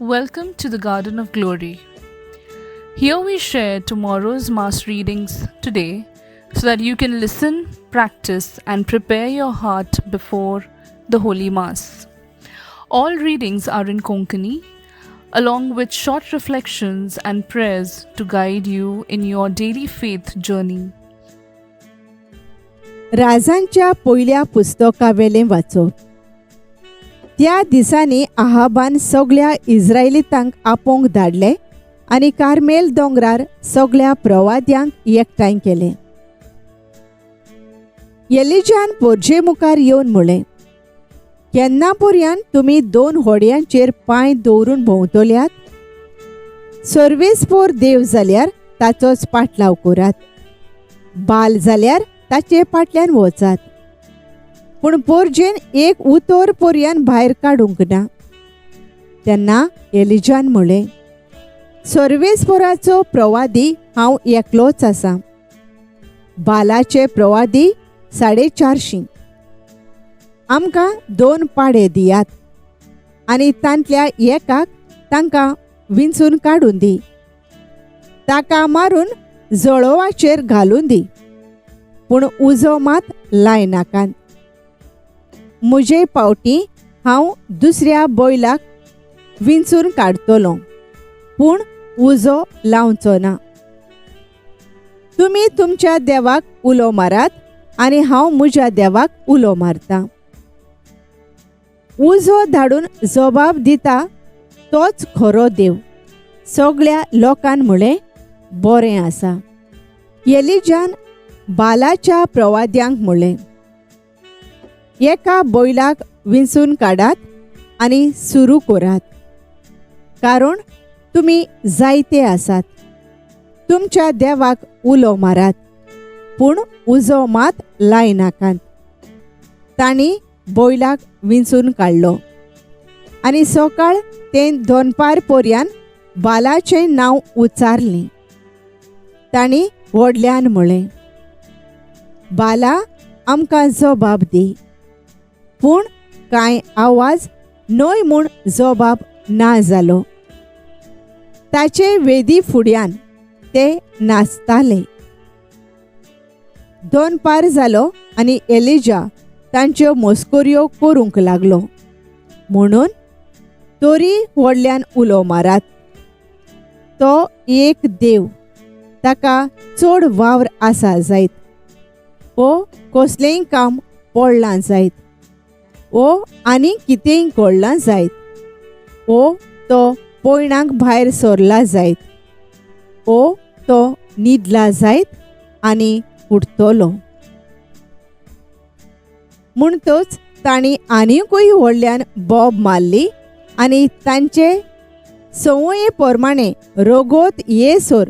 Welcome to the Garden of Glory. Here we share tomorrow's Mass readings today so that you can listen, practice, and prepare your heart before the Holy Mass. All readings are in Konkani, along with short reflections and prayers to guide you in your daily faith journey. राजांच्या पयल्या पुस्तकावेलें वाचप. त्या दिसांनी आहाबान सगळ्या इस्रायलितांक आपोवंक धाडले आनी Carmel दोंगरार सगळ्या प्रवाद्यांक एकठांय केले. एलिजान पोरजे मुखार येवन म्हणलें, केन्ना पर्यान तुमी दोन होडयांचेर पांय दवरून भोंवतल्यात? सर्वेस्पोर देव जाल्यार ताचोच पाटलाव करात, बाल जाल्यार ताचे फाटल्यान वचात. पूण पोरजेन एक उतर पोरयान भायर काडूंक ना. तेन्ना एलिजान म्हणलें, सर्वेस्पोराचो प्रवादी हांव एकलोच आसा, बालाचे प्रवादी 450. आमकां दोन पाडे दियात आनी तांतल्या एकाक तांकां विंचून काडून दी, ताका मारून जळोवाचेर घालून दी, पूण उजो मात लायनाकात. म्हजे पावटी हांव दुसऱ्या बैलाक विंचून काडटलो, पूण उजो लावचो ना. तुमी तुमच्या देवाक उलो मारात आनी हांव म्हज्या देवाक उलो मारता. उजो धाडून जबाब दिता तोच खरो देव. सगळ्या लोकान म्हणलें, बरें आसा. एलिजान बालाच्या प्रवाद्यांक म्हणलें, एका बैलाक विंचून काडात आनी सुरू करात, कारण तुमी जायते आसात. तुमच्या देवाक उलो मारात, पूण उजो मात लायनाकात. तांणी बैलाक विंचून काडलो आनी सकाळ ते दोनपार पोरयान बालाचें नांव उच्चारलें. तांणी व्हडल्यान म्हणलें, बाला आमकां जबाब दी. पूण कांय आवाज न्हय म्हूण जबाब ना जालो. ताचे वेदी फुड्यान ते नाचताले. दोनपार जालो आनी एलिजा तांच्यो मस्कऱ्यो करूंक लागलो, म्हणून तरी व्हडल्यान उलो मारात, तो एक देव, ताका चड वावर आसा जायत, वो कसलेंय काम पडलां जायत, वो आनी कितेंय घडलां जायत, वो तो पयणाक भायर सरला जायत, वो तो न्हिदला जायत आनी उठतलो. म्हणटच तांणी आनीकूय व्हडल्यान बोब मारली आनी तांचे संवये प्रमाणे रगत येसर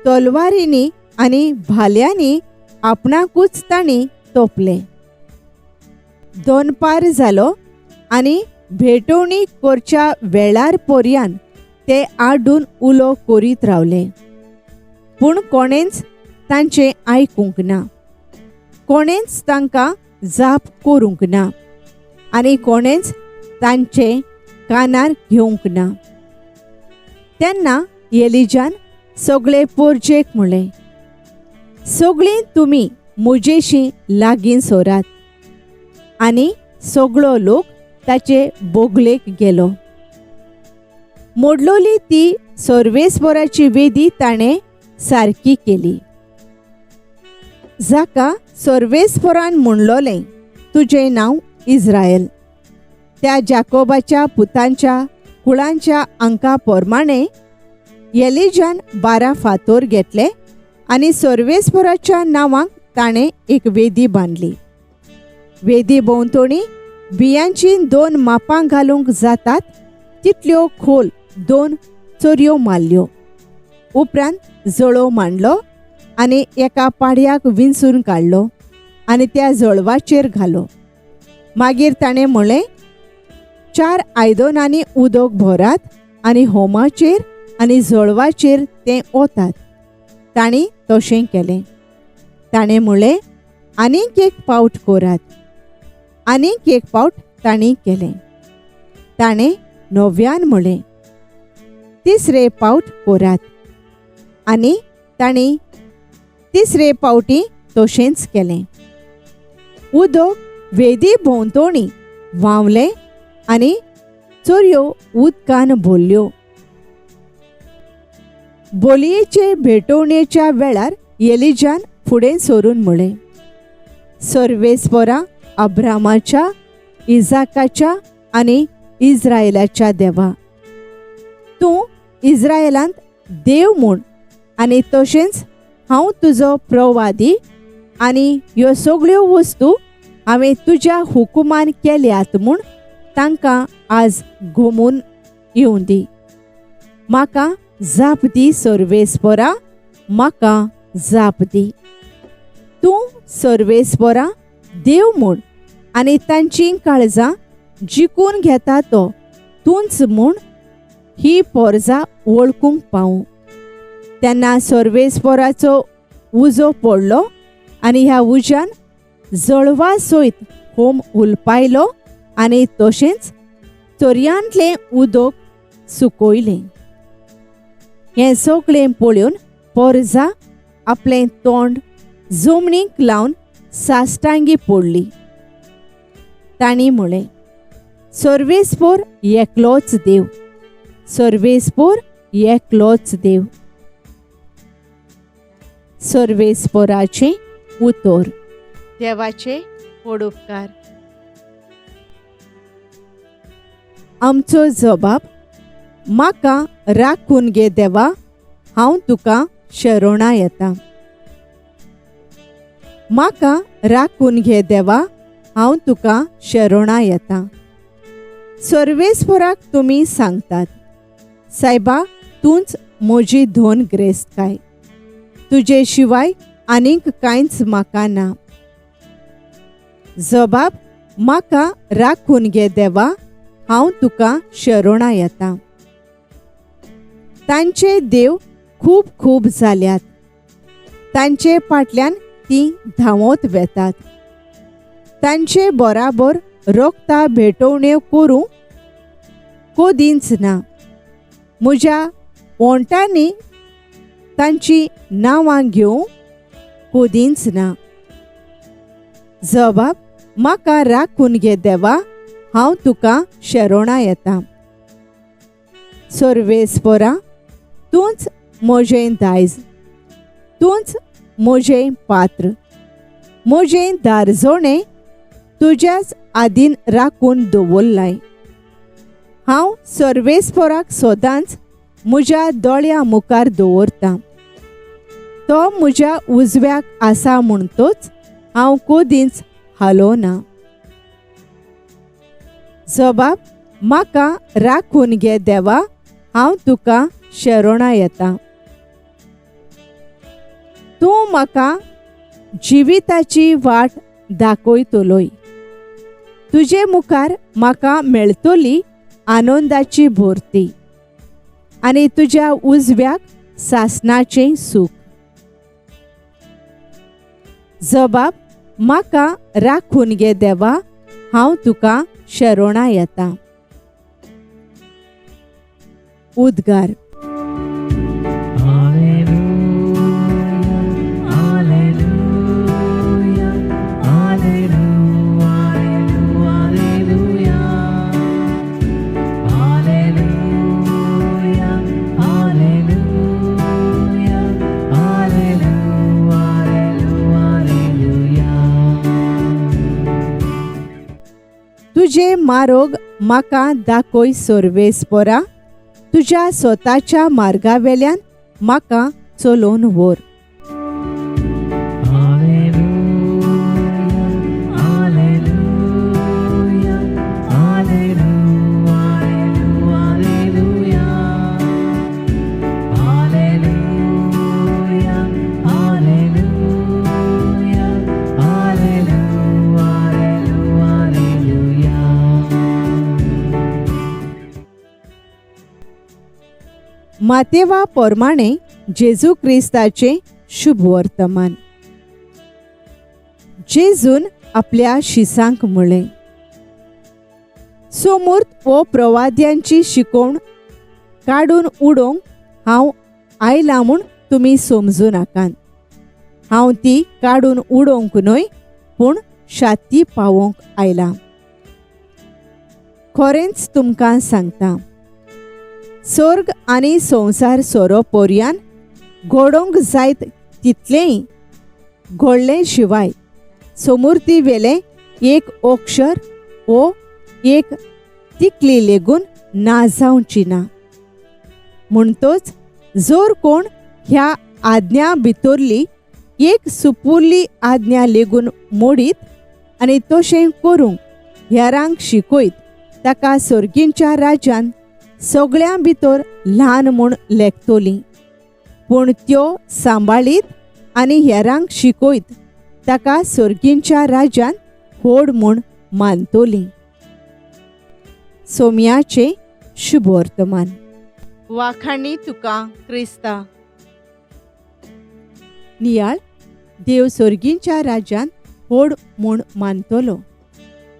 तलवारींनी आनी भाल्यांनी आपणाकूच तांणी तोपलें. दोनपार जालो आनी भेटवणी करच्या वेळार पर्यान ते आडून उलो करीत रावले, पूण कोणेंच तांचें आयकूंक ना, कोणेंच तांकां जाप करूंक ना आनी कोणेंच तांचें कानार घेवंक ना. तेन्ना एलिजान सगळे पोरजेक म्हणलें, सगळीं तुमी म्हजेशी लागीं सरात. आनी सगळो लोक ताचे बोगलेक गेलो. मोडलोली ती सर्वेस्पोराची वेदी ताणें सारकी केली, जाका सर्वेस्पोरान म्हणलोलें, तुजें नांव इस्रायल. त्या जाकोबाच्या पुतांच्या कुळांच्या अंका प्रमाणे एलिजान 12 फातोर घेतले आनी सर्वेस्पोराच्या नांवाक ताणें एक वेदी बांदली. वेदी भोंवतणी बियांची 2 मापां घालूंक जातात तितल्यो खोल 2 चोरयो मारल्यो. उपरांत जळोव मांडलो आनी एका पाडयाक विंचून काडलो आनी त्या जळवाचेर घालो. मागीर ताणें म्हणलें, 4 आयदनांनी उदक भरात आनी होमाचेर आनी जळवाचेर तें ओतात. तांणी तशें केलें. ताणें म्हणलें, आनीक एक पावट करात. आनीक एक पावट तांणी केलें. ताणें नव्यान म्हणलें, तिसरे पावट कोरात. आनी तांणी तिसरे पावटी तशेंच केलें. उदक वेदी भोंवतणी व्हांवलें आनी चोरयो उदकान भरल्यो. बोलयेचे भेटवणेच्या वेळार एलिजान फुडें सरून म्हळें, सर्वेस्परा अब्रामाच्या, इजाकाच्या आनी इज्रायलाच्या देवा, तूं इज्रायलांत देव म्हूण आनी तशेंच हांव तुजो प्रवादी आनी ह्यो सगळ्यो वस्तू हांवें तुज्या हुकुमान केल्यात म्हूण तांकां आज घुमून येवं दी. म्हाका जाप दी सर्वेस्परा, म्हाका जाप दी. तूं सर्वेस्परा देव म्हूण आनी तांचीं काळजां जिखून घेता तो तूंच म्हूण ही पोरजा वळखूंक पावूं. तेन्ना सर्वेस्पराचो उजो पडलो आनी ह्या उज्यान जळवा सयत होम हुलपायलो आनी तशेंच चोरयांतलें उदक सुकयलें. हें सगळें पळोवन पोरजा आपलें तोंड जमनीक लावन साश्टांगी पडली. तांणी म्हळें, सर्वेस्पोर एकलोच देव, सर्वेस्पोर एकलोच देव. सर्वेस्पोराचें उतर. देवाचे व्हड उपकार. आमचो जबाब, म्हाका राखून घे देवा, हांव तुका शरणा येता. म्हाका राखून घे देवा, हांव तुका शरणा येता. सर्वेस्पोराक तुमी सांगतात, सायबा तूंच म्हजी धन ग्रेस्तकाय, तुजे शिवाय आनीक कांयच म्हाका ना. जबाब, म्हाका राखून घे देवा, हांव तुका शरणा येता. तांचे देव खूब खूब जाल्यात, तांचे फाटल्यान तीं धांवत वेतात. तांचे बराबर रोगता भेटवण्यो करूं कदींच ना. म्हज्या ओंठांनी तांची नांवां घेवं कदींच ना. जबाब, म्हाका राखून घे देवा, हांव तुका शरणा येता. सर्वेस्परा तूंच म्हजें दायज, तूंच म्हजें पात्र, म्हजें दारजोणें तुज्याच आदीन राखून दवरलाय. हांव सर्वेस्पराक सदांच म्हज्या दोळ्या मुखार दवरतां. तो म्हज्या उजव्याक आसा म्हणटच हांव कदींच हालोना. जबाब, म्हाका राखून घे देवा, हांव तुका शरणा येता. तूं म्हाका जिविताची वाट दाखयतलोय. तुजे मुखार म्हाका मेळटली आनंदाची भरती आनी तुज्या उजव्याक सासणाचें सूख. जबाब, म्हाका राखून घे देवा, हांव तुका शरणा येता. उद्गार. तुजे मार्ग म्हाका दाखय सर्वेस्परा, तुज्या स्वताच्या मार्गावेल्यान म्हाका चलोवन व्हर. मातेवा प्रमाणे जेजू क्रिस्ताचें शुभ वर्तमान. जेजून आपल्या शिसांक म्हळें, सोमूर्त वो प्रवाद्यांची शिकवण काडून उडोवंक हांव आयलां म्हूण तुमी समजूं नाकात. हांव ती काडून उडोवंक न्हय, पूण शाती पावोवंक आयलां. खरेंच तुमकां सांगता, स्वर्ग आनी संवसार सोरो पोरयान घडोवंक जायत तितलेंय घडलें शिवाय समूर्ती वेलें एक अक्षर वो एक तिकली लेगून ना जावची ना. म्हणटच जर कोण ह्या आज्ञा भितरली एक सुपुरली आज्ञा लेगून मोडीत आनी तशें करूंक हेरांक शिकयत ताका सर्गींच्या राज्यान सगळ्यां भितर ल्हान म्हूण लेखतली, पूण त्यो सांबाळीत आनी हेरांक शिकयत ताका सर्गींच्या राज्यान व्हड म्हूण मानतली. सोम्याचें शुभवर्तमान. वाखाणी तुका क्रिस्ता. नियाळ देव सर्गींच्या राज्यान व्हड म्हूण मानतलो.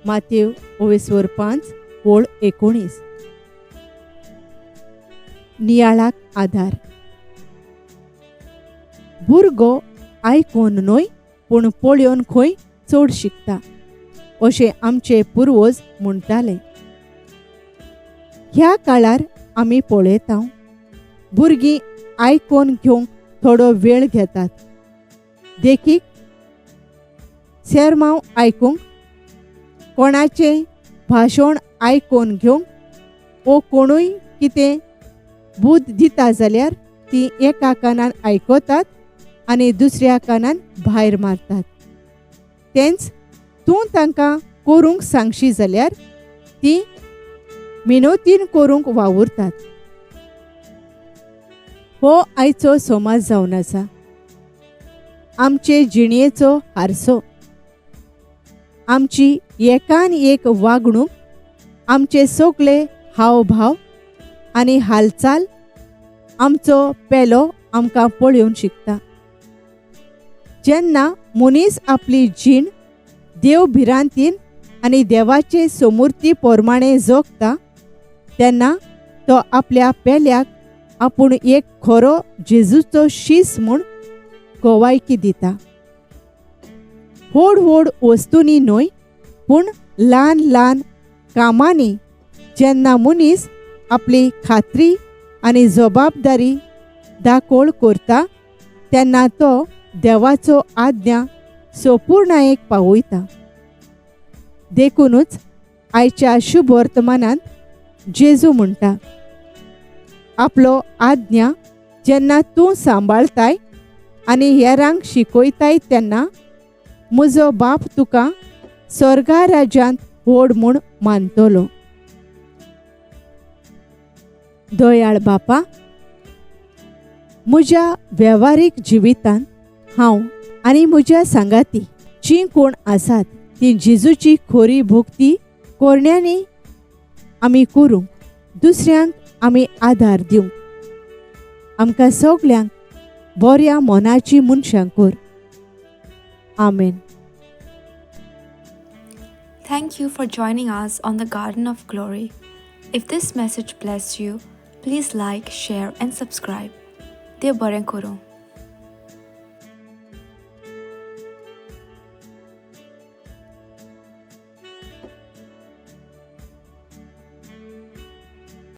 मातेव 5:19. नियाळाक आधार. भुरगो आयकून न्हय पूण पळोवन खंय चड शिकता अशें आमचे पुर्वज म्हणटाले. ह्या काळार आमी पळयता भुरगीं आयकून घेवंक थोडो वेळ घेतात. देखीक सेरमांव आयकूंक, कोणाचें भाशण आयकून घेवंक वो कोणूय कितें बूद दिता जाल्यार ती एका कानान आयकतात आनी दुसऱ्या कानान भायर मारतात. तेंच तूं तांकां करूंक सांगशी जाल्यार ती मिनोतीन करूंक वावुरतात. हो आयचो समाज जावन आसा, आमचे जिणेचो हारसो. आमची एकान एक वागणूक, आमचे सगळे हावभाव आनी हालचाल आमचो पेलो आमकां पळोवन शिकता. जेन्ना मनीस आपली जीण देव भिरांतीन आनी देवाचे समूर्ती प्रमाणे जगता तेन्ना तो आपल्या पेल्याक आपूण एक खरो जेजूचो शीस म्हूण गवायकी दिता. व्हड व्हड वस्तूंनी न्हय पूण ल्हान ल्हान कामांनी जेन्ना मनीस आपली खात्री आनी जबाबदारी दाखोळ करता तेन्ना तो देवाचो आज्ञा सोपूर्णायेक पावयता. देखूनच आयच्या शुभ वर्तमानांत जेजू म्हणटा, आपलो आज्ञा जेन्ना तूं सांबाळताय आनी हेरांक शिकयताय तेन्ना म्हजो बाप तुका स्वर्गा राज्यांत व्हड म्हूण मानतलो. दयाळ बापा, म्हज्या वेव्हारीक जिवितांत हांव आनी म्हज्या सांगाती जीं कोण आसात ती जेजूची खोरी भोक्ती कोरण्यांनी आमी करूंक, दुसऱ्यांक आमी आदार दिवंक. आमकां सगल्यांक बऱ्या मनाची मनशां कर. आमेन. Thank you for joining us on the Garden of Glory. If this message blessed you, please like, share and subscribe. देव बरें करूं.